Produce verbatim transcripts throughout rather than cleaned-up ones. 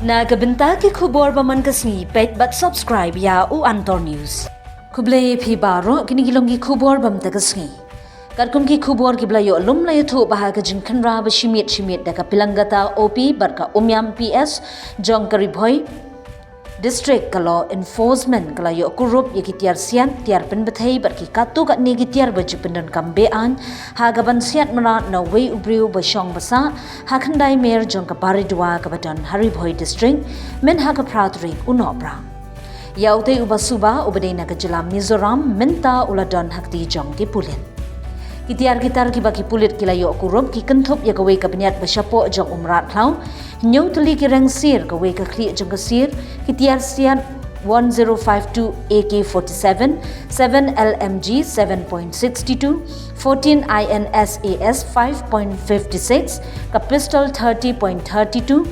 Na ka bynta ki khubor ba man ka sngi, peit bad subscribe ïa u Antor News. Khublei phi baroh, kine ki long ki khubor ba mynta ka sngi. Katkum ki khubor kiba la ïoh lum, la ïathuh ba ha ka jingkhynra ba shimiet shimiet da ka Pilangata O P bad ka Umiam P S jong ka Ri Bhoi District, ka law enforcement ka la ïoh kurup ïa ki tiar siat, tiar pynbthei bad ki katto katne ki tiar ba ju pyndonkam be-aiñ ha ka ban siat mrad na uwei u briew ba shong ba sah ha khyndai mer jong ka Baridua kaba don ha Ri Bhoi District, myn ha ka phra tarik u Nohprah. Ïa utei u ba suba uba dei na ka jylla Mizoram mynta u la don ha kti jong ki pulit. Ki tiar ki tar kiba ki pulit ki la ïoh kurup ki kynthup ïa kawei ka bniat ba shapoh jong u mrad khlaw, hynñiew tylli ki reng sir, kawei ka khlieh jong ka sir, ki tiar siat one zero five two A K forty-seven, seven L M G seven point six two, fourteen I N S A S five point five six, ka pistol thirty point three two,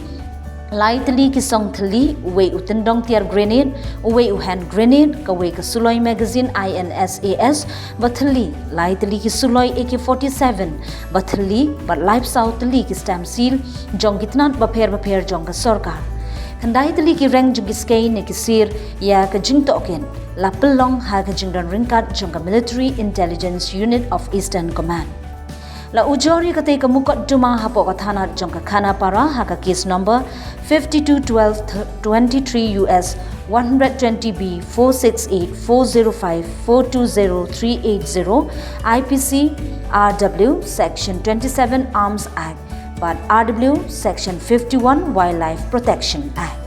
lai tylli ki song thylli, uwei u tyndong tiar grenade, uwei u hand grenade, kawei ka suloi magazine I N S A S ba thylli, lai tylli ki suloi A K forty-seven ba thylli, bad laiphew saw tylli ki stamp seal jong ki tnat bapher bapher jong ka sorkar. Khyndai tylli ki reng jong ki skei ne ki sir ïa ka jingtohkit la pynlong ha ka jingdon ryngkat jong ka Military Intelligence Unit of Eastern Command. La ujor ïa katei ka mukotduma hapoh ka thana jong ka Khanapara ha ka case number fifty-two twelve twenty-three U S one twenty B four six eight four zero five four two zero three eight zero, I P C R W Section twenty-seven Arms Act bad R W Section fifty-one Wildlife Protection Act.